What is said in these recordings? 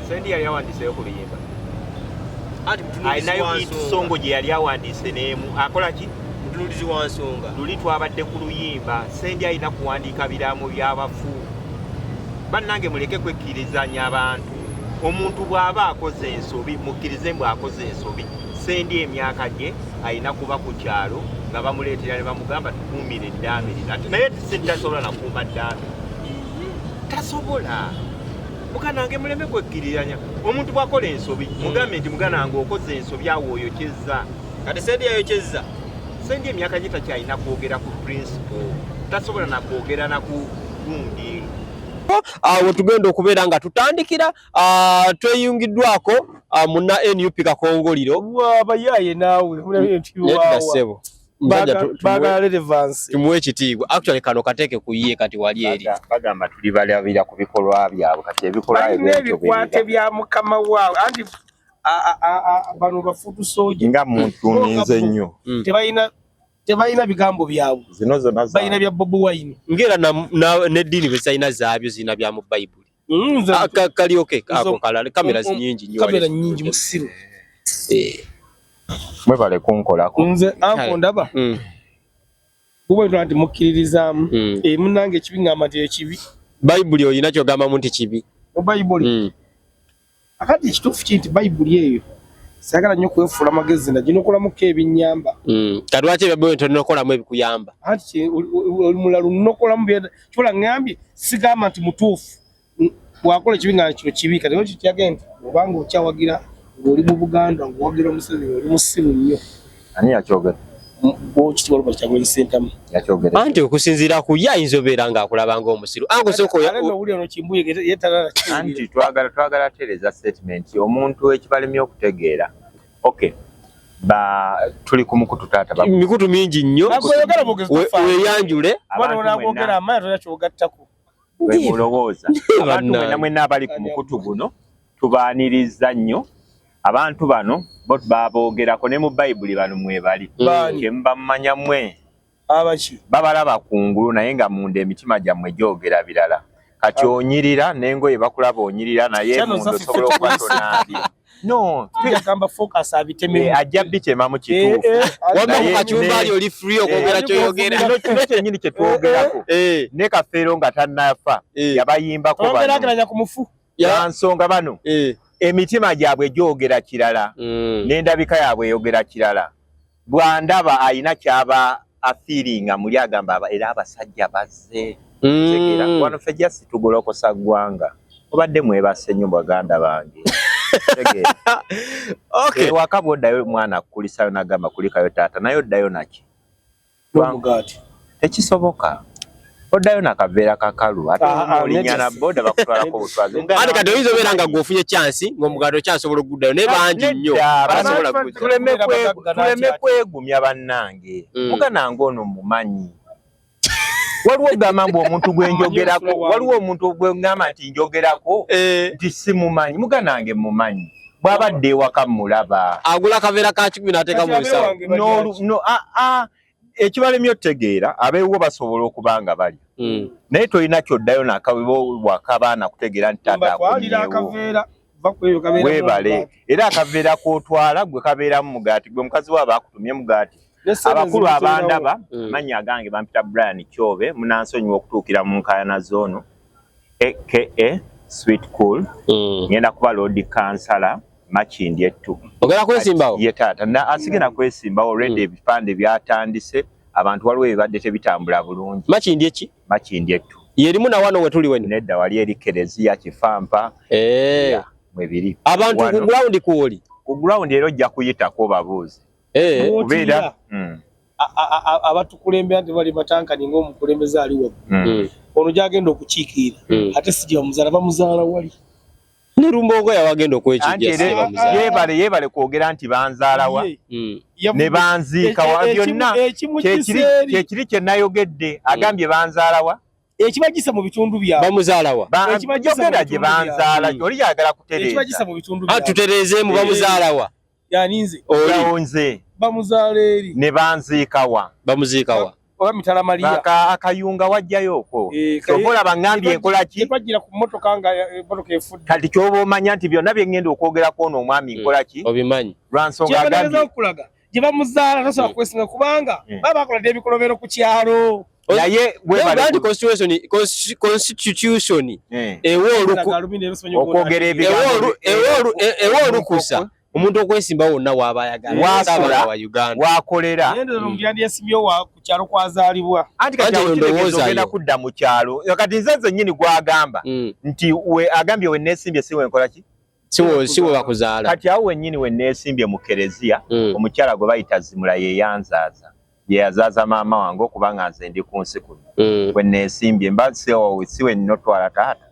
Sendi yali awandiiseyo ku luyimba. Anti mutunuulizi Alinayo wa hit nsonga. song gye yali awandiise n'emu. Akola ki? Mutunuulizi wa nsonga. Luli twabadde ku luyimba. Sendi alina kuwandiika biraamo by'abafu. Bannange, muleke kwekkirizanya abantu. Omuntu bw'aba akoze ensobi, mukkirize mbu akoze ensobi. Sendi emyaka gye alina kuba ku kyalo nga bamuleetera ne bamugamba, "Tukuumire eddaame lino." Ate naye Sendi tasobola nakuuma ddaame, tasobola. Muganda wange, muleme kwekkiriranya. Omuntu bw'akola ensobi, mugambe nti, "Muganda wange, okoze ensobi, awo oyokyezza." Kati Sendi yayokyezza. Sendi emyaka gye takyalina kwogera ku principle, tasobola nakwogera naku gundi. Awo tugenda okubeera nga tutandikira, tweyungiddwako munna NUP Kakongoliro. Wabayaye naawe. Nedda ssebo. Musajja Bagala relevance. Tumuwe ekitiibwa. Actually kano kateeke ku ye kati wali eri. Bagamba tuli balabira ku bikolwa byabwe, kati ebikolwa Balina ebikwate bya mukama waabwe, anti bano bafutu soja. Nga muntuninze nnyo. Tebalina bigambo byabwe. Zino zonna Balina bya Bobi Wine. Ngera n'eddiini bwe zalina zaabyo, zirina bya mu Bayibuli. Kalyoke ako kalala, kamera nyingi nnyo. Kamera nyingi, musiru. Mwebale kunkolako. Nze anko ndaba buba nti mukkiririzaamu. Eh, munnange, ekibi ngamba nti ekibi. Bayibuli olina kyogambamu nti kibi? Mu Bayibuli, akati ekituufu kiri nti Bayibuli eyo saagala nnyo kwefuula magezi, naginokolamuko ebinnyamba. Kati lwaki ebya Bayibuli tonokolamu ebikuyamba? Anti oli mulalu, nnokolamu kibula ŋŋambye sigamba nti mutuufu. Bw'akola ekibi nga kino kibi, kati ekyo kyagenda nti obanga okyawagira ng'oli mu Buganda ng'owagira Omuseveni, oli musiru nnyo. Ani yakyogera? Owekitiibwa Robert Kyagulanyi Ssentamu. Yakyogera? Anti okusinziira ku ye ayinza obeera ng'akulaba ng'omusiru. Ango sooka Ate nowulira ono Kimbuye ye talala. Anti twagala tereza statement omuntu ekibalemye okutegeera. Okay, ba tuli ku mukutu taata Mikutu mingi nnyo. Agoyogera bwogezi tofa. Weeyanjule. Kuba Abantu nonagogera mwenna amaanyi tolina kyogattako. bwe mulowooza, abantu Bannange. mwenna mwenna abali ku mukutu guno, tubaaniriza nnyo. Abantu bano bo baboogerako ne mu Bayibuli, bano mwebali. Baani? Kyemuba mumanya mmwe Abaki? babalaba kungulu, naye nga munda emitima gyammwe gyogera birala. Kati onyirira n'engoye, bakulaba onyirira, naye Channel munda zaffe osobola okuba tonaabye no. Tujagamba focus abitememu. Ajja bitemamu, kituufu. Wamma ku Naye kacumbali oli free okwogera kyoyogera. Kino kyennyini kye twogerako. Ne Kafeero nga tannafa yabayimbako bano. Tongerageranya ku mufu. Lwansonga bano emitima gyabwe gyogera kirala n'endabika yaabwe eyogera kirala. Bwandaba alina kyaba afiiringa muli, agamba era abasajja bazze. Tegeera, wano ffe just tugolokosa ggwanga. Obadde mwebase nnyo, baganda bange. Tegeera. Ewaka bw'oddayo, omwana akukulisayo n'agamba, "Kulikayo taata," naye oddayo naki? N'omugaati. Tekisoboka. Oddayo nakaveera kakalu, ate olinya na boda bakutwalako obutwazi. Ate kati oyinza obeera nga gwe ofunye chance ng'omugaati okyasobola okuguddayo, naye bangi nnyo Nedda, abasobola kuguddayo. Tuleme kwegumya, bannange. Muganange ono mumanyi, waliwo ogamba mbu omuntu gwe njogerako, waliwo omuntu gwe ngamba nti njogerako nti simumanyi. Muganange mumanyi, bw'abadde ewaka mulaba. Agula kaveera ka 1,000 n'ateeka mu Kati nsawo. abeewange bali aki? No, ekibalemye otutegeera, abeewo basobola okuba nga balya, naye tolina kyoddayo nakabaana kutegeera nti taata Mbatwalira akomyewo. akaveera, va ku eyo kabeeramu Weebale. omugaati. Era akaveera k'otwala gwe kabeeramu mugaati, gwe mukazi we aba akutumye mugaati. Ne ssente Abakulu zibiteerawo. abandaba, mannya agange bampita Brian Kyobe, munansonyiwa okutuukira mu nkaayana zoono, aka Sweet Cool. Ngenda kuba Lord Kansala Makindye ettu. Ogenda kwesimbawo? Ye taata, na asigenda kwesimbawo already. Ebipande byatandise, abantu waliwo ebibadde tebitambula bulungi. Makindye ki? Makindye ettu. Yerimu na wano wetuli weno? Nedda, wali eri Kereziya Kifampa. Yeah, mwebiri. Abantu ku Wano. ground kwoli? Ku ground, era ojja kuyitako babuuze. W'otiira, Kubeera abatukulembera nti bali batankani ng'omukulembeze ali waggulu. Ono gyagenda okukiikirira, ate si gye bamuzaala, bamuzaala wali. Ne Lumbongo yawagenda Anti okwekijja era si bamuzaala. yeebale kwogera nti banzaalawa Ye, ne banziika wa byonna. Ekimu Kyekiri kiseeri. Kyekiri kye nayogedde, agambye banzaalawa. Ekibagisa mu bitundu byabwe. Bamuzaalawa? Ekibagisa mu Yogera gye bitundu byabwe. banzaala. Oli yagala Ekibagisa kutereeza. mu bitundu Ah, byabwe. tutereezeemu, bamuzaalawa? Yaninze. Oli Yawo nze. Bamuzaala eri. Ne banziikawa. Bamuziikawa? Oba Mitala Maria. Akayunga wajjayo okwo. Kyova olaba ngambye enkola ki? Twajjira ku mmotoka nga emmotoka efudde. Kati ky'oba omanya nti byonna bye ngenda okwogerako ono omwami nkola ki? Obimanyi. Lwa nsonga agambye. Okulaga gye bamuzaala tasobola kwesinga kubanga baba bakola dda ebikolobero ku kyalo. Naye webale constitution ewa olukusa omuntu okwesimba wonna w'aba ayagala wasula wa Uganda wakolera ku kyalo kwazaalibwa. Anti kati ogenda kudda mu kyalo kati nze nzennyini gwagamba nti we agambye we neesimbye si wenkola ki siwe bakuzaala. Kati awo wennyini we neesimbye mu kereziya omukyala gwe bayita Zimula ye yanzaaza ye yazaaza maama wange okubanga nze ndi ku nsi kuno we neesimbye mba si we nnotwala taata.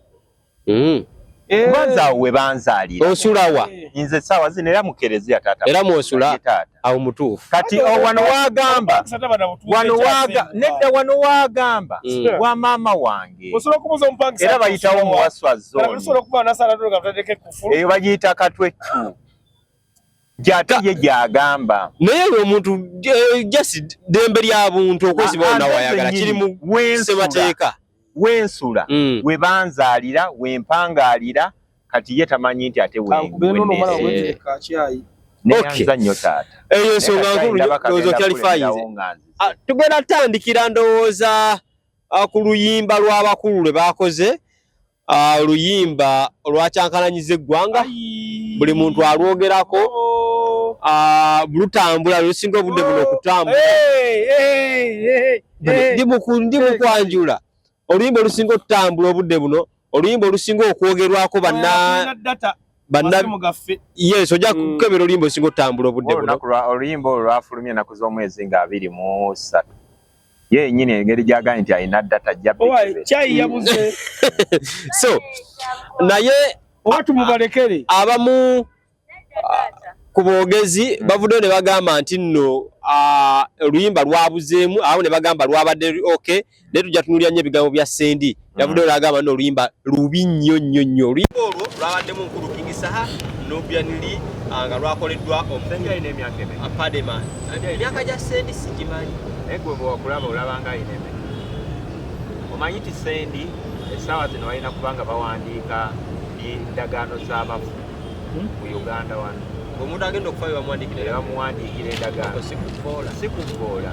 Kubanza awo we banzaalira. Osula wa? Nze essaawa zino era mu kereziya taata. Era mw'osula awo mutuufu. Kati wano waagamba nedda wano waagamba wa maama wange. Era bayitawo muwaswa zooni. Eyo bagiyita Katwettu. Gy'ate ye gy'agamba. Naye omuntu just ddembe lya buntu okwesiba wonna w'ayagala kiri mu ssemateeka. Wensula we banzaalira we mpangaalira kati ye tamanyi nti ate neyanza nnyo taata. Eyo ensonga nkulu ndowooza okyalifayinze. Tugenda tutandikira ndowooza ku luyimba lw'abakulu lwe baakoze, oluyimba olwakyankalanyiza eggwanga buli muntu alwogerako, lutambula lusinga obudde buno okutambula. Ndi mu kwanjula oluyimba olusinga okutambula obudde buno, oluyimba olusinga okwogerwako banna yes ojja kukebera oluyimba olusinga okutambula obudde buno. Oluyimba olwo lwafulumye ennaku z'omwezi nga 23. Ye yennyini engeri gy'agambye nti alina data ajja kyayi yabuze. So naye tumubalekere abamu ku boogezi bavuddeyo ne bagamba nti nno oluyimba lwabuzeemu, awo ne bagamba lwabadde okay, naye tujja tunuulira nnyo ebigambo bya Ssendi. Yavuddeyo n'agamba nno oluyimba lubi nnyo nnyo nnyo. Oluyimba olwo lwabaddemu Nkulu King Saha Nubian Li nga lwakoleddwa Pademan. Emyaka gya Ssendi sigimanyi. Naye gwe bw'okulaba olabanga alina emeka. Omanyi nti Ssendi essaawa zino balina kubanga bawandiika endagaano z'abafu mu Uganda wano. Omuntu agenda okufa bamuwandiikira endagaano. Si kuvvoola.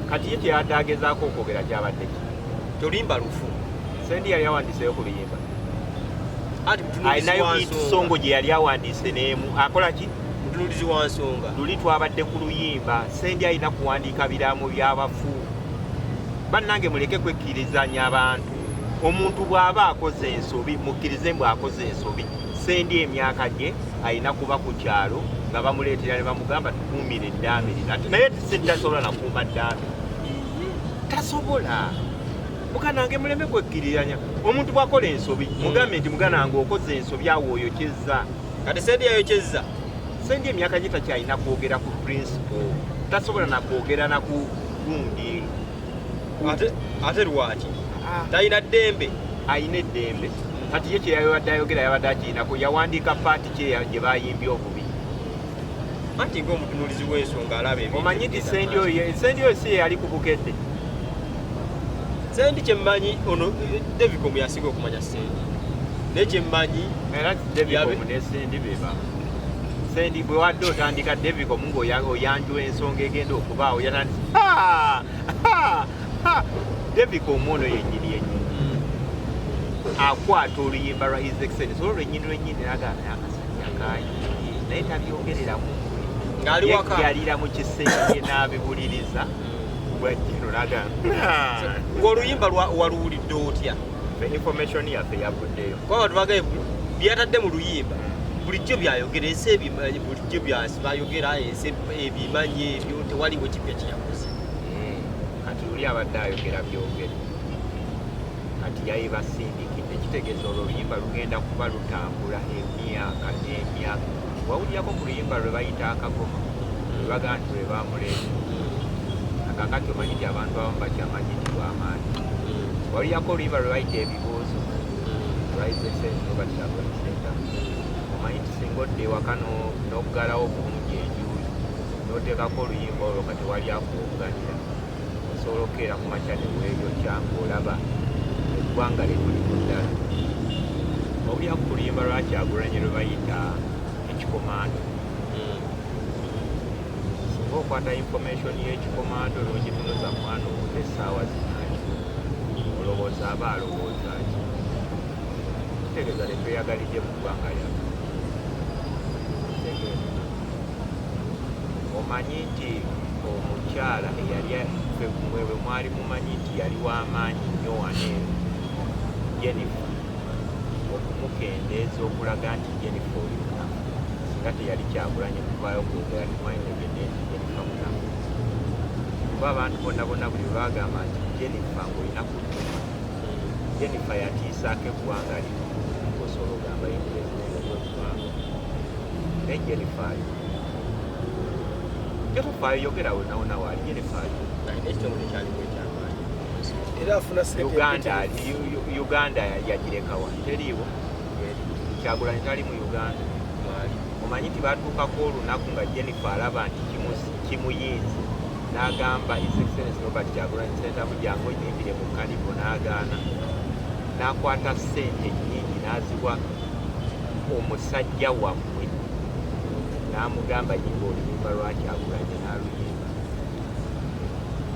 Kati ye kyeyadde agezaako okwogera kyabadde ki? Oluyimba lufu. Ssendi yali awandiiseyo ku luyimba. Alinayo ensongo gye yali awandiise n'emu. Akola ki? Mutunuulizi wa nsonga. Luli twabadde ku luyimba. Ssendi alina kuwandiika biraamo by'abafu. Bannange muleke kwekkirizanya abantu. Omuntu bw'aba akoze ensobi, mukkirize mbu akoze ensobi. Ssendi emyaka gye alina kuba ku kyalo nga bamuleetera ne bamugamba tukuumire eddaame lino. Naye Ssendi tasobola nakuuma ddaame. Tasobola. Muganda wange muleme kwekkiriranya. Omuntu bw'akola ensobi, mugambe nti muganda wange okoze ensobi awo oyokyezza. Kati Ssendi yayokyezza. Ssendi emyaka gye takyalina kwogera ku principle. Tasobola na kwogera na ku gundi. Ate lwaki? Talina ddembe. Alina eddembe. Kati ye kye yabadde ayogera yabadde akirinako yawandiika paati kye gye bayimbye obubi. Anti ng'omutunuulizi w'ensonga alaba ebintu. Omanyi nti Ssendi oyo si ye yali ku Bukedde. Ssendi kyemmanyi ono Davicom yasinga okumanya Ssendi. Naye kyemmanyi era Davicom ne Ssendi be bamu. Ssendi bwe wadde otandika Davicom ng'oyanjula ensonga egenda okubaawo yatandise Davicom ono yennyini yennyini akwata oluyimba lwa His Excellency olwo lwennyini lwennyini n'agamba naye akasajja kayimbye naye tabyogereramu ng'ali waka yalira mu kisenge n'abibuliriza bwajjeno n'agamba ng'oluyimba waluwulidde otya? Information yaffe yavuddeyo. Kuba abantu bagambye byatadde mu luyimba bulijjo byayogera ensi ebimanyi bulijjo bayogera ensi ebimanyi ebyo tewaliwo kipya kye yakoze. Kati luli abadde ayogera byogere. Kati yayibasindikidde kitegeeza olwo oluyimba lugenda kuba lutambula emyaka n'emyaka. Wawulirako ku luyimba lwe bayita akagoma lwe bagamba nti lwe baamuleeta. Akakati omanyi nti abantu abamu bakyamanyi nti lw'amaanyi. Wawulirako oluyimba lwe bayita ebibuuzo lwa His Excellency Robert Kyagulanyi Ssentamu. Omanyi nti singa odda ewaka n'oggalawo bulungi enju n'oteekako oluyimba olwo kati wali akuwogganira. Osobola okukeera ku makya ne weeyokya ng'olaba eggwanga litulimu ddala. Owulira ku luyimba lwa Kyagulanyi lwe bayita Ekikomando? Singa okwata information y'ekikomando n'ogitunuza mwana omuto essaawa zino aliwo, olowooza aba alowooza ki? Kitegeeza tetweyagalidde mu ggwanga lyaffe. Kitegeeza omanyi nti omukyala eyali ffe mwe bwe mwali mumanyi nti yali w'amaanyi nnyo wano eno, Jennifer, okumukendeeza okulaga nti Jennifer oli munafu, singa teyali Kyagulanyi kuvaayo kwogera temwanditegedde nti Jennifer munafu, kuba abantu bonna bonna buli lwe bagamba nti Jennifer ng'olina kudduka. Jennifer yatiisaako eggwanga lino, ng'osobola ogamba ye pulezidenti w'eggwanga, naye Jennifer ali tofaayo, yogera wonna wonna waali Jennifer ali. Alina ekitongole kyalimu ekyamaanyi. Era afuna ssente. Uganda Uganda yagirekawa? Teriiwo. Kyagulanyi tali mu Uganda. Omanyi nti batuukako olunaku nga Jennifer alaba nti kimuyinze, n'agamba His Excellence Robert Kyagulanyi Ssentamu, jangu onyimbire mu Carnival, n'agaana, n'akwata ssente nnyingi n'aziwa omusajja wammwe n'amugamba, yimba oluyimba lwa Kyagulanyi, n'aluyimba.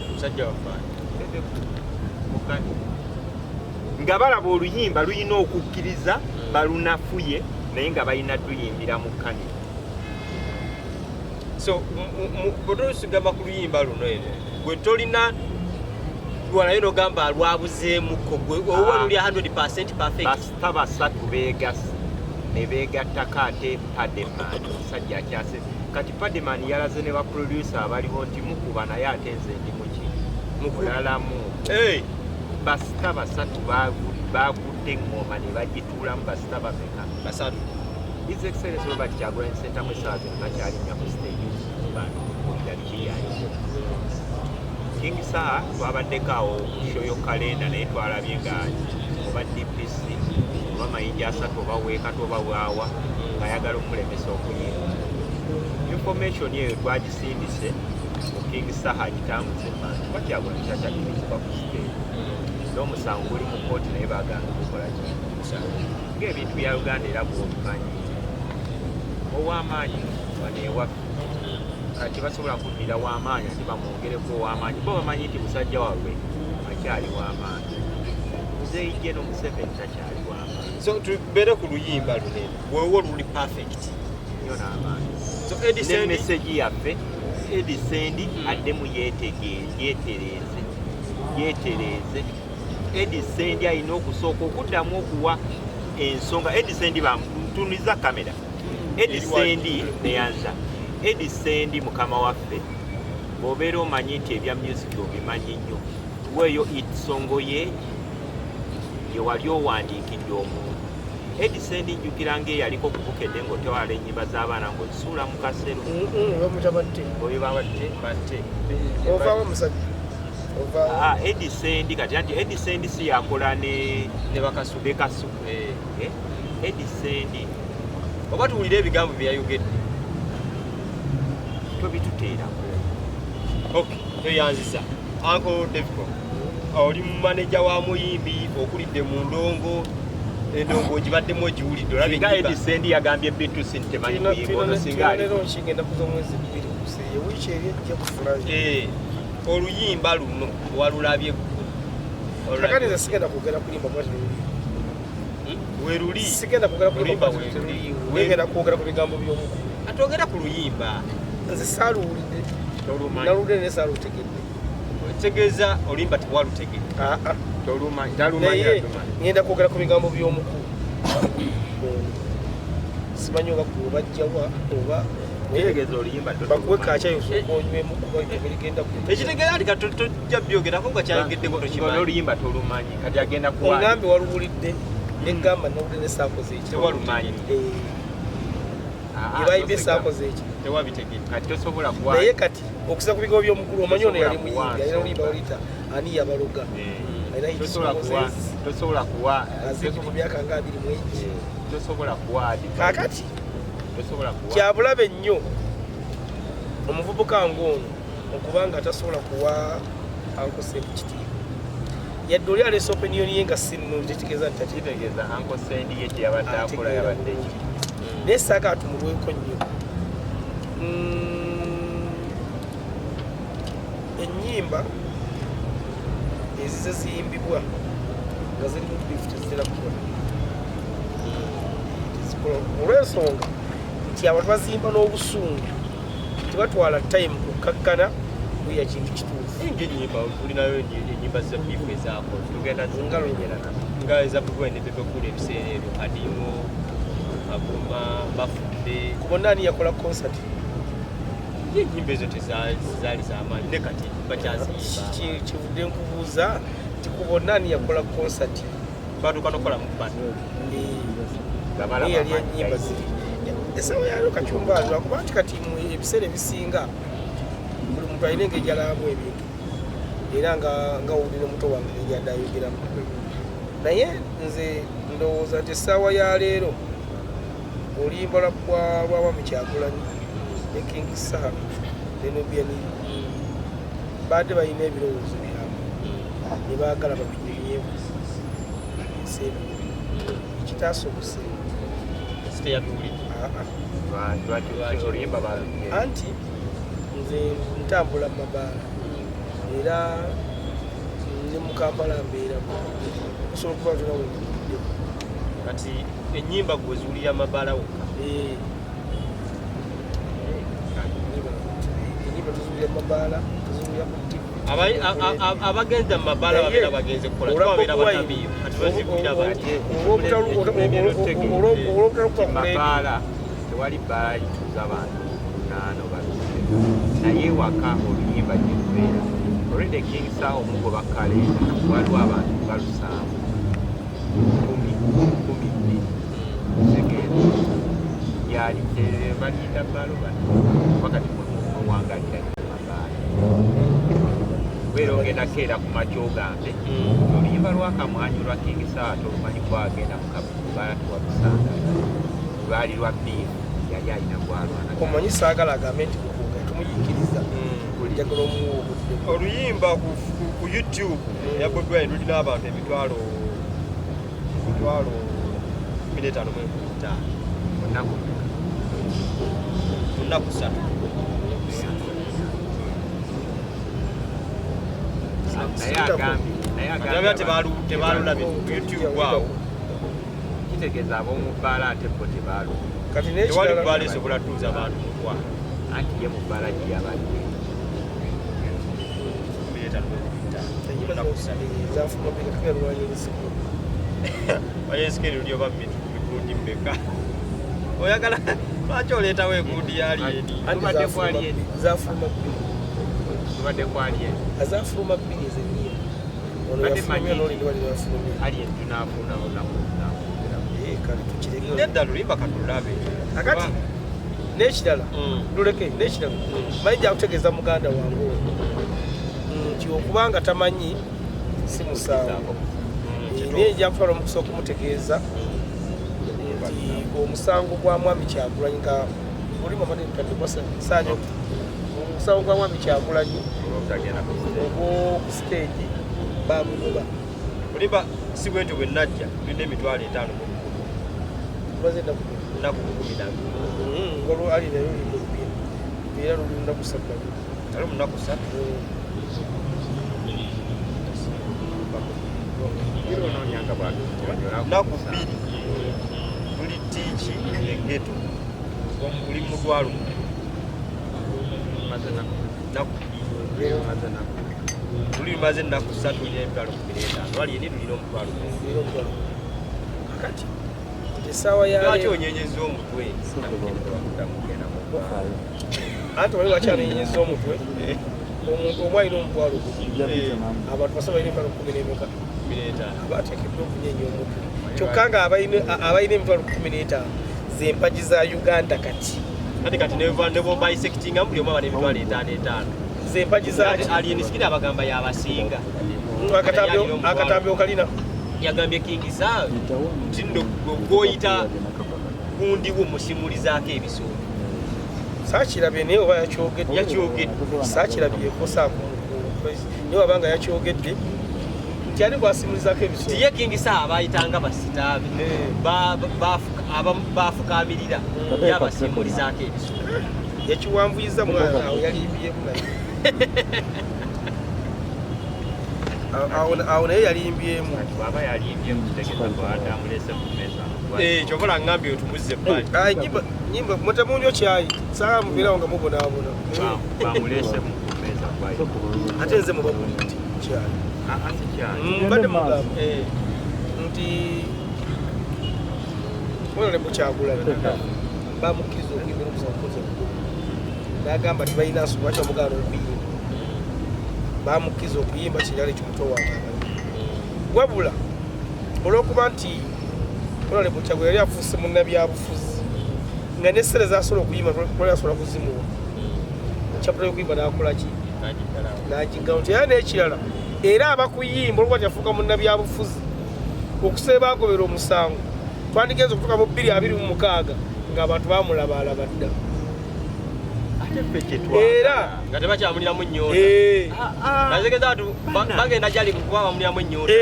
Omusajja waffe? Mu Carnival nga balaba oluyimba lulina okukkiriza balunafuye, naye nga balina duyimbira mu Carnival. So bwetosigamba ku luyimba luno eno, gwe tolina lwalayo nogamba lwabuzeemuko, gwe owa Ah. luli 100% perfect? Basita basatu beegase ne beegattako, ate Pademan omusajja akyase. Kati Pademan yalaze ne baproducer abaliwo nti mukuba, naye ate nze ndi muki mulalamu. Hey! Basita basatu bakutte eŋŋoma ne bagituulamu. Basita bameka? Basatu. His Excellence Robert Kyagulanyi Ssentamu essaawa zino takyalinnya ku stage bantu kuwulira biki byayogera. King Saha twabaddeko awo ku show yo kalenda, naye twalabye nga oba DPC oba mayinja asatu oba weekata oba waawa ng'ayagala okumulemesa okuyimba. Information eyo twagisindise mu King Saha agitambuze bantu bakyagulanyi kyakyakkirizibwa ku stage, n'omusango guli mu kooti, naye baagaana okukola ki ng'ebintu bya Uganda. Era bw'obimanyi ow'amaanyi wano ewaffe kati basobola kuddira w'amaanyi ate bamwongereko ow'amaanyi, bo bamanyi nti musajja waabwe akyali w'amaanyi. Muzeeyi Geno Museveni takyali w'amaanyi. So tubeere ku luyimba luno eno, weewo luli perfect? Nnyo n'amaanyi. So Eddie ne Sendi message yaffe, Eddie Sendi addemu yeetegeere, yeetereeze, yeetereeze. Eddie Sendi alina okusooka okuddamu okuwa ensonga. Eddie Sendi, bamutuniza kamera. Eddie Sendi neyanza Eddie Sendi, mukama waffe, bw'obeera omanyi nti ebya music obimanyi nnyo, tuweeyo itsongo ye gye wali owandiikidde omuntu. Eddie Sendi, njjukira ng'eyaliko ku Bukedde ng'otewala ennyimba z'abaana ng'ozisuula mu kasero. Bamuta Batte. Oyo babatte. Batte. Ovaawo omusajja, ovaawo. Ah, Eddie Sendi kati anti Eddie Sendi si yakola ne ne Bakasuku? Ne Kasuku. Eh. Eh? Eddie Sendi. Oba tuwulire ebigambo bye yayogedde. Tobituteerako. Ok, toyanziza. Uncle Davico, oli maneja wa muyimbi, okulidde mu ndongo, endongo ogibaddemu, ogiwulidde, olabye Singa ennyimba. Eddie Sendi yagambye B2C nti temanyi kuyimba, ono singa ali Leero nkigenda kuza omwezi 2 kuseeye, wiiki eri ejja kufulayo. Eh, oluyimba luno walulabye gwe? Kakati nze sigenda kwogera kulimba kuba teruliiwo. Weruli. Sigenda kwogera kulimba Oluyimba kuba weruli. teruliiwo. Ngenda kwogera ku bigambo by'omukulu. Atwogera ku luyimba. Nze saaluwulidde. Tolumanyi. Naluwulidde naye saalutegedde. Tegeeza oluyimba tewalutegedde? Ah, ah. Tolumanyi, talumanyi. Naye Atumanyi. ngenda kwogera ku bigambo by'omukulu ono. Simanyi oba gwe obajjawa oba Tegeeza oluyimba. Bakuwe kakyayo osooka onywemu kuba erigenda. Ekitegeeza nti kati tojja byogerako nga kyayogeddeko tokimanyi. Oluyimba tolumanyi, kati agenda kuwa. Oŋŋambye waluwulidde, negamba nawulidde ne saakoze eki. Tewalumanyi. Bye bayimbye saakoze eki. Tewabitegedde. Kati tosobola kuwa. Naye kati okusinza ku bigambo by'omukulu, omanyi ono yali Tosobola muyimbi, kuwa alina oluyimba nsonga. oluyita ani yabaloga. Alina hit Tosobola kuwa. Moses, Tosobola kuwa. azibidde emyaka nga 21. Tosobola kuwa advice. Kaakati Tosobola kuwa. kyabulabe nnyo omuvubuka ng'ono okubanga tasobola kuwa Uncle Sendi kitiibwa. Yadde oli aleese opinion ye nga si nnungi, tekitegeeza nti kitegeeza Uncle Sendi ye kye yabadde akola yabadde ki. Naye saagala tumulweko nnyo. Ennyimba ezize ziyimbibwa nga ziri mu beef tezitera kukola, tezikola olw'ensonga nti abantu baziyimba n'obusungu, tebatwala time kukkakkana kuyiya kintu kituufu. Nga ennyimba tulinayo ennyimba za beef ezakola. Tugenda Ngalo. Nga eza Bobi Wine ne Bebe Cool ebiseera ebyo, Kadimo, Kagoma, Bafudde. Ku bonna ani yakola concert? Ye ennyimba ezo tezaali z'amaanyi, ne kati bakyaziyimba. Kivudde nkubuuza nti ku bonna ani yakola concert? Batuuka nokukola mu bano. Naye yali ennyimba ziri essaawa yalyo Kacumba, lwakuba nti kati mu ebiseera ebisinga buli muntu alina engeri gyalabamu ebintu, era nga owulira muto wange engeri gyadde ayogeramu. Naye nze ndowooza nti essaawa ya leero oluyimba lwa Mwami Kyagulanyi ne King Saha ne Nubian baadde balina ebirowoozo byabwe ne baagala babinyumyeku ensi ebiwuli ekitaasobose. Siteyabiwulidde. Oluyimba balugye. Anti nze ntambula mu mabaala, era ne mu Kampala mbeeramu, osobola okuba tona webuliddeko. Kati ennyimba gwe ziwulira mabaala wokka? Enyimba tuziwulira mu mabaala, tuziwulira ku TV. Abagenza mu mabaala Naye, babeera bagenze kukola, olwa babeera Bobi Wine, batamiivu, kati baziwulira bati. Olw'obutalukuba ku radio. Mabaala tewali bbaala lituuza bantu lunaano babiri, naye ewaka oluyimba gye lubeera olwedde King Saha omugoba kalenda, waliwo abantu nga 7, 10, 12 segeeza yali balinda balo bano kuba kati mwewangalira nnyo mabaala. Kubeera ogenda keera ku makya ogambe oluyimba lwa Kamwanyi lwa King Saha tolumanyi, kwagenda mu kabaala tewalusanga, lwali lwa beef, yali alina gwalwana. Omanyi saagala agambe nti mukunga tumuyikiriza, njagala omuwa obudde. Oluyimba ku YouTube eya Bobi Wine lulina abantu 15,500. Munaku? Mu nnaku 3. Naye agambye naye Kati babeera tebalulabye ku YouTube awo. Kitegeeza ab'omu bbaala ate bo tebaalu Kati Tewali n'ekirala bbaala esobola tuuza abantu 500. Anti ye mu bbaala gye yabadde. 15,500. Enyimba zafuluma bika lwali ensiko. Wayensikeri luli oba migundi mmeka oyagala? Lwaki oleetawo egundi ya Alien? Anti Tubadde ku zafuluma Alien. bbiri, zafuluma bbiri. Tubadde ku Alien. Azafuluma bbiri ezennyimba ono Badde yafulumya manyi. n'oli ndiwali yafulumya. Alien tunaafuna olunaku lunaafuna. Kale tukireke. Nedda, lulimba katulabe. Kakati n'ekirala, luleke n'ekirala, manyi gyakutegeeza muganda wange oyo nti okubanga tamanyi si musango. Naye nja kutwala omukisa okumutegeeza nti omusango gwa Mwami Kyagulanyi nga oli mamasanyo, omusango gwa Mwami Kyagulanyi Olwobutagenda ku stage. Ogw'oku stage bamugoba. Olimba si bwe ntyo bwe najja tulina 50,000. Tumaze ennaku Nnaku 12. Waliwo ali nayo limulupya era luli lunaku 3 nalwo. Ali mu nnaku 3. Era onoonyanga bw'atunyonnyola. Nnaku 2 luli tiiki egeto guli mutwalo. Maze naku Nnaku 2. Maze naku Luli lumaze ennaku 3, lulina 150,000, lwali eni lulina 100,000. Era omutwalo. Kakati essaawa ya Lwaki leero onyenyeza omutwe? Kugenda mu bbaala. Anti wali wakyanyenyeza omutwe. Omuntu omu alina 100,000, abantu basa balina emitwalo kumi n'emeka? 15. Aba ateekeddwa okunyenya omutwe, kyokka nga abalina 150,000 zempagi za Uganda kati. Kati ne bobayisekitinga buli omu aba n'50,000 50. Zempagi zaki? Alien Skin abagamba yabasinga. Akatambi okalina? Yagambye King Saha nti nno gwoyita gundi wo musimulizaako ebisolo. Saakirabye, naye oba yakyogedde? Yakyogedde. Saakirabyeko, saaku Naye wabanga yakyogedde nti ani gwasimulizaako ebisolo. Ye King Saha bayitanga basitaabe bafukaamirira yabasimulizaako ebisolo. Yakiwanvuyiza mwana awo yalimbyemu naye. Awo naye yalimbyemu. Bw'aba yalimbyemu kitegeeza bw'aba amulese ku mmeeza. Kyokola ngambye otumuzze ebbali. Nyimba mutemunywa kyayi saa mubeerawo nga mubonaabona. Bamulese ku mmeeza kwayi. Ate nze mubagulidde kyayi. Si kyayi. Mbadde mugamba nti Honorable Kyagulanyi bamukkiriza okuyimba n'okusaba kukoza obukulu. N'agamba tibalina nsonga lwaki bamugaana okuyimba. Bamukkiriza okuyimba kirala ekyo muto wange amanyi. Wabula olw'okuba nti Honorable Kyagulanyi yali afuuse munnabyabufuzi nga ne ssente z'asobola okuyimba tewali asobola kuzimuwa. Chapter y'okuyimba n'akola ki? N'agiggawo. Nti era n'ekirala era abakuyimba olw'okuba nti yafuuka munnabyabufuzi okuseeba bagobera omusango twandigenze okutuuka mu 2026 ng'abantu bamulabaalaba dda. Ate ffe kye twagala. Era nga tebakyamuliramu nnyonta. Nategeza abantu bagenda gyali kuba bamuliramu ennyonta.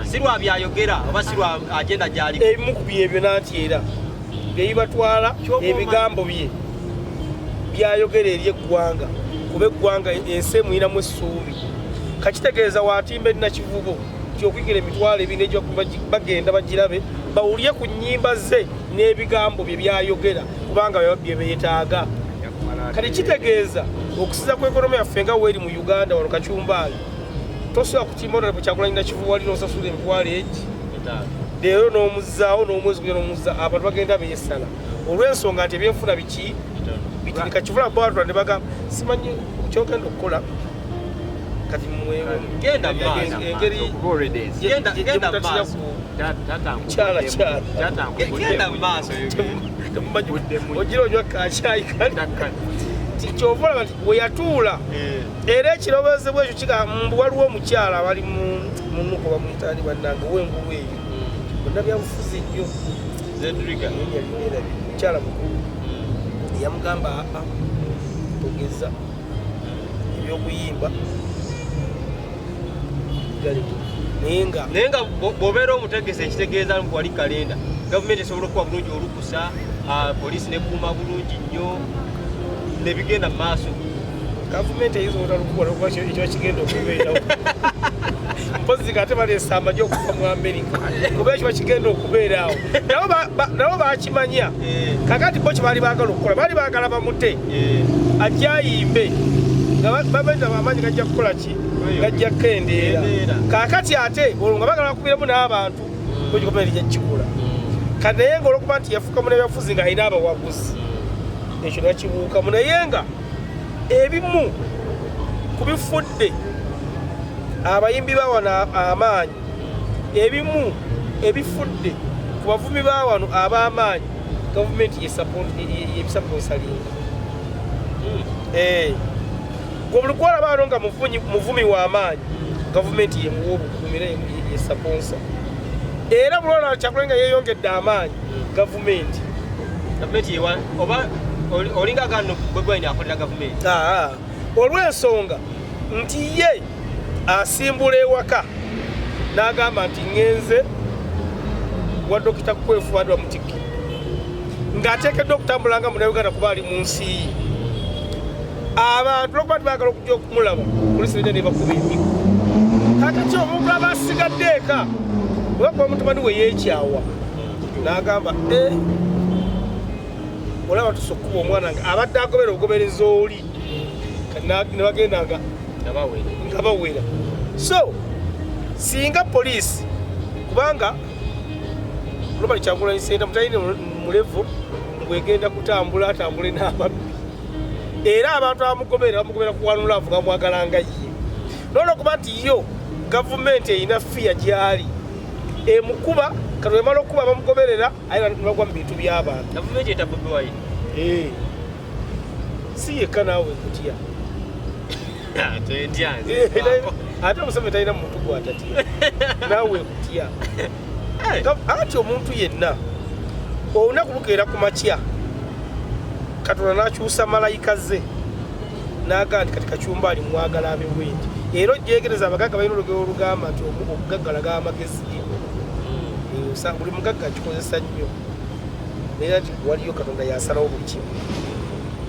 Si lwa byayogera oba si lwa agenda gyali. Ebimu ku byebyo nanti era bye bibatwala ebigambo bye byayogera eri eggwanga kuba eggwanga ensi emuyinamu essuubi. Kakitegeeza waatimba eri Nakivubo nti okuyingira emitwalo ebiri n'egya bagenda bagirabe bawulye ku nnyimba ze n'ebigambo bye byayogera kubanga bye beetaaga. Kati kitegeeza okusiza ku ekonomi yaffe nga weeri mu Uganda wano Kachumbaali tosobola kutimba Honorable Kyagulanyi Nakivubo wali n'osasula emitwalo egi leero n'omuzzaawo n'omwezi gujja n'omuzza abantu bagenda beesala olw'ensonga nti ebyenfuna biki bitini. Kakivula bwatula ne bagamba simanyi kyogenda okukola kati mwe Genda mu maaso. engeri Genda mu maaso. Kyala, kyala. Genda mu maaso. Ogira onywa kakyayi kali kyova olaba nti we yatuula era ekirowoozo ekyo kigamba mbu waliwo omukyala abali mu munuko bamuyita ani bannange ow'engulu eyo bannabyabufuzi nnyo Zedriga. Mukyala mukulu yamugamba aa togeza ebyokuyimba naye nga bw'obeera omutegese ekitegeeza nti wali kalenda gavumenti esobola okuwa bulungi olukusa, poliisi nekuuma bulungi nnyo nebigenda mu maaso. Gavumenti eyinza obutalukuwa olwokuba ekiba kigenda okubeerawo mpozi nga ate baleese amagye okuva mu Amerika kuba ekiba kigenda okubeeraawo nabo bakimanya. Kakati bo kye baali baagala okukola baali baagala bamute ajje ayimbe nga babaita amaanyi gajja kukola ki gajja kukendeera. Kakati ate olwo nga baagala bakubiremu n'abantu gavumenti ejja kukikola. Kati naye nga olwokuba nti yafuuka munnabyabufuzi ng'alina abawaguzi ekyo nakibuukamu naye nga ebimu ku bifudde abayimbi ba wano amaanyi ebimu ebifudde ku bavumi ba wano ab'amaanyi gavumenti yebisaponsalinga. Gwe buli kwolaba wano nga muvumi w'amaanyi gavumenti yemuwa obukuumi era yesaponsa. Era buli olaba Kyagulanyi nga yeeyongedde amaanyi gavumenti. Gavumenti yewa oba olinga gano Bobi Wine akolera gavumenti. Olw'ensonga nti ye asimbula ewaka n'agamba nti ŋŋenze wa Dokita Kwefu bandi bamutikkira ng'ateekeddwa okutambula nga Munnayuganda kuba ali mu nsi ye. Abantu olwokuba nti baagala okujja okumulaba poliisi nejja nebakuba emiggo. Kakati omuntu aba asigadde eka oba kuba mutabani we yeekyawa n'agamba olaba tusa okukuba omwana nga abadde agobera obugoberezi oli ne bagenda nga bawera. So singa poliisi kubanga Robert Kyagulanyi Ssentamu talina mulevu ngwegenda kutambula atambule n'ababbi era abantu abamugobera bamugobera ku one love nga bamwagala nga ye. N'olwokuba nti yo gavumenti erina fiya gy'ali emukuba kati wemala okukuba bamugoberera aye ne bagwa mu bintu by'abantu. Gavumenti eta Bobi Wine. Si yekka naawe nkutya. Ate Museveni talina muntu gw'atatya naawe nkutya. Anti omuntu yenna olunaku lukeera ku makya Katonda n'akyusa malayika ze n'agamba nti kati Kachumba ali mwagala abe bwendi. Era ojjegereza, abagagga balina olugero olugamba nti omugagga alaga amagezi ge. Buli mugagga akikozesa nnyo, naye nti waliyo Katonda yasalawo buli kimu.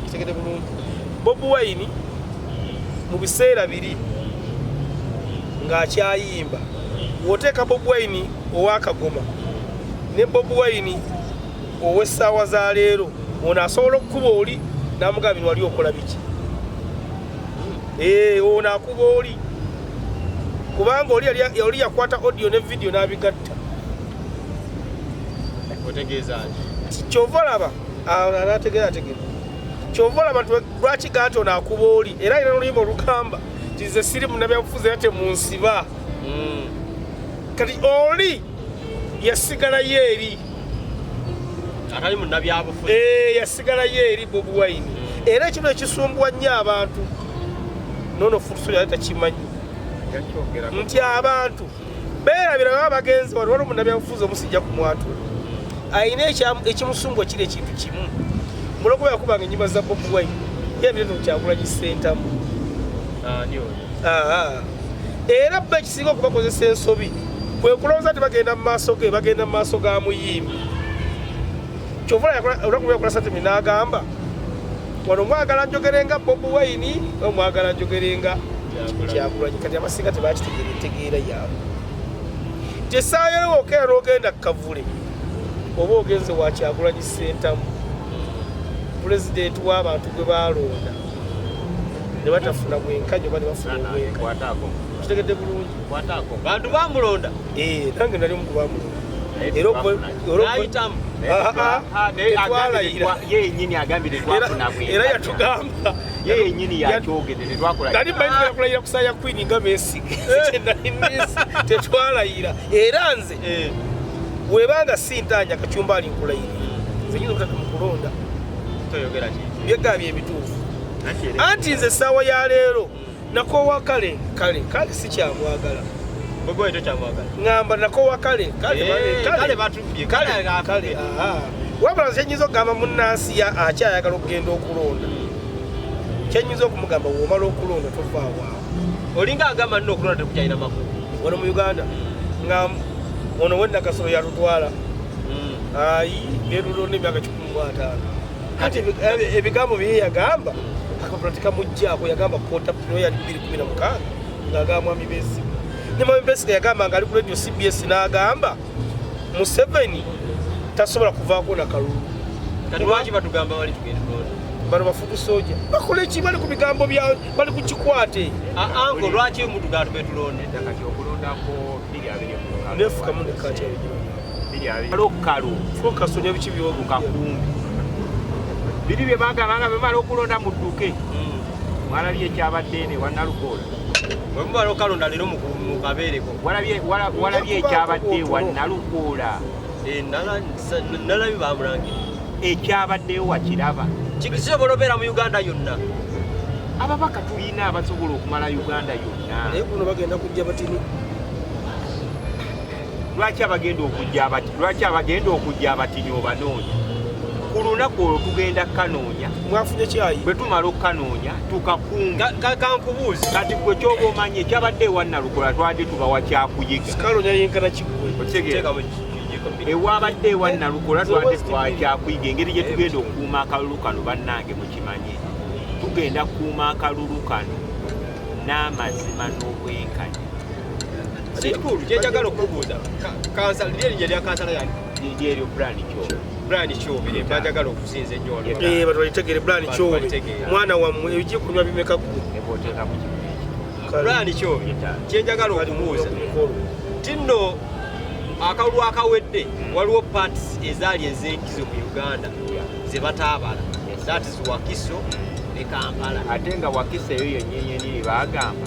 Kitegede bulungi. Bobi Wine mu biseera biri ng'akyayimba, w'oteeka Bobi Wine ow'akagoma ne Bobi Wine ow'essaawa za leero, ono asobola okukuba oli n'amugamba, "Bino wali okola biki?" Ono akuba oli kubanga oli yakwata audio ne video n'abigatta. Otegeeza nti? Kyova olaba anategeera ategera. Kyova olaba nti lwaki gaa nti ono akuba oli, era alina oluyimba olugamba nti nze siri munnabyabufuzi era temunsiba. Kati oli yasigalayo eri atali munnabyabufuzi. Yasigalayo eri Bobi Wine. Era ekintu ekisumbuwa nnyo abantu, nono futuso yali takimanyi nti abantu beerabira baba bagenzi. Wano waliwo munnabyabufuzi omusijja kumwatula, ayina ekimusumbuwa kiri ekintu kimu. Mulogoba yakubanga enyimba za Bobi Wine, yebireto Kyagulanyi Ssentamu. Ani oyo? Aha. Era bo ekisinga okubakozesa ensobi kwe kulowooza nti bagenda mu maaso ge, bagenda mu maaso ga muyimbi. Kyova olunaku yakola statement n'agamba, "Wano mwagala njogerenga Bobi Wine oba mwagala njogerenga Kyagulanyi?" Kati abasinga tebakitegeera entegeera yaabwe nti essaawa yero okeera n'ogenda kavule oba ogenze wa Kyagulanyi Ssentamu, pulezidenti w'abantu gwe balonda ne batafuna bwenkanya oba ne bafuna obwenkanya. Kitegedde bulungi. Bantu bamulonda. Nange nali omu ku bamulonda. Era N'ayitamu. Ah, ah, tetwalayira. Ye yenyini agambye tetwafuna Era yatugamba. Ye yenyini yakyogedde, tetwakola. Nali mmanyi tugenda kulayira ku saa ya Queen nga Besigye. Kyenali miss, tetwalayira. Era nze webanga sintanya kacumba ali nkulayirira, nze nyinza obutadde mu kulonda. Toyogera ki? Byegabye ebituufu. Anti nze essaawa ya leero nakoowa kale kale kale, sikyamwagala. Bobi Wine tokyamwagala? Ŋŋamba nakoowa kale kale. Kale batubbye kale. Kale aha. Wabula nze kyenyinza okugamba munnansi akyayagala okugenda okulonda, kyenyinza okumugamba, womala okulonda tovaawo awo. Olinga agamba nno okulonda tekukyalina makulu. Wano mu Uganda nga ono wenakasolo yatutwala ayi netulonda emyaka 150. Kati ebigambo bye yagamba akapapula tekamugjaako. Yagamba kota pino yali 216 ng'agamba mwami Besigye, ne mwami Besigye yagamba nga ali ku radio CBS n'agamba Museveni tasobola kuvaako nakalulu. Kati lwaki batugamba bali tugende tulonde? Bano bafutu soja bakola eki? Bali ku bigambo bya, bali ku kikwate. Anko lwaki mutugamba tube tulonde? Kati okulondako 226. Nefukamu nekati. Lokalu. Fokasonya biki byogu. Kakumbi biri bye bagamba nga bemala okulonda mudduke. Mwalabye ekyabadde ene wanalukoola? Bwe mumala okalonda leero mukabeereko. Walabye ekyabadde wanalukoola? Nalabye bamulangira. Ekyabaddeyo wakiraba? Kisobola obeera mu Uganda yonna? Ababaka tulina abasobola okumala Uganda yonna. Naye kuno bagenda kujja batini. Lwaki abagenda okujja abatini obanoonya? Ku lunaku olwo tugenda kukanoonya. Mwafunye kyayi. Bwe tumala okukanoonya tukakunga. Kankubuuze. Kati gwe kyoba omanyi ekyabadde ewa Nalukola, twabadde tubawa kyakuyiga. Sikalonya yenkana kiggwe. Okitegeera? Teekamu kijiko bbiri. Ewabadde ewa Nalukola twabadde tubawa kyakuyiga engeri gye tugenda okukuuma akalulu kano. Bannange, mukimanye, tugenda kukuuma akalulu kano n'amazima n'obwenkanya. Kikulu kyenjagala okubuuza, kansala liri erinnya lya kansala yange? Lyeryo, Brian Kyobe. Brian Kyobe bajagala okusinza ennyo wano. Bantu balitegere Brian Bantu Kyobe. balitegeera. Mwana wammwe, ebijikunywa bimeka ggwe? Ne bw'oteekamu kimu ekyo. Brian Kyobe, kyenjagala okubuuza Ku mikolo. ti nno akalulu akawedde waliwo parts ezaali ez'enkizo mu Uganda ze bataabala, that is Wakiso ne Kampala. Ate nga Wakiso eyo yennyini bagamba.